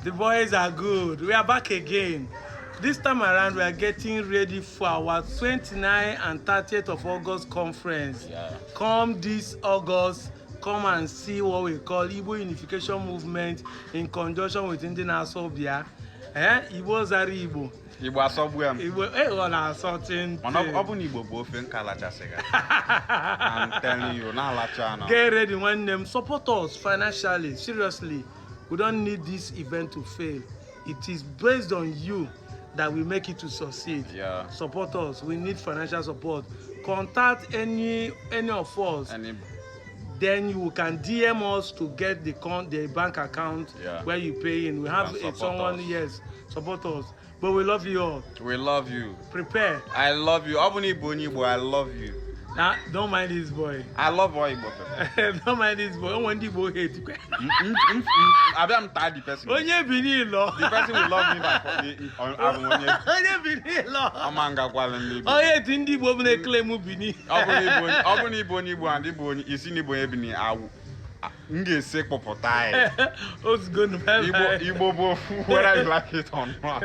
The boys are good. We are back again. This time around, we are getting ready for our 29 and 30th of August conference. Come this August, come and see what we call Igbo Unification Movement in conjunction with Ndị Na-asọ Bịa. Eh? Igbo zara Igbo. Igbo asọgbu ya m. Igbo, eh, ọ na-asọ tịntị. Mana ọ bụ na Igbo bụ ofe nka lachasị ga. I'm telling you, na-alacha anọ. Get ready, nwanne m. Support us financially. Seriously, we don't need this event to fail. It is based on you that we make it to succeed. Support us. We need financial support. Contact any of us. Any Then you can DM us to get the bank account where you pay in. We have And a, support someone us. Yes, support us. But we love you all. We love you. Prepare. I love you. Ọ bụ na Igbo onye Igbo, I love you. Now, don't mind this boy. I love all Igbo people. Don't mind this boy. Onwe ndị Igbo hate. Abịa m taa the person. Onye Benin lọ. The person will love me by abụ m onye Onye Benin lọ. Ọma ngakwalụ ndị Igbo. Onye ti ndị Igbo bụ na-eclaim Benin. Ọ bụ na Igbo onye Igbo and Igbo onye isi na Igbo onye Benin awụ m ga-esi kpụpụta ya. Ozugbo. Igbo Igbo bụ ofu, whether you like it or not.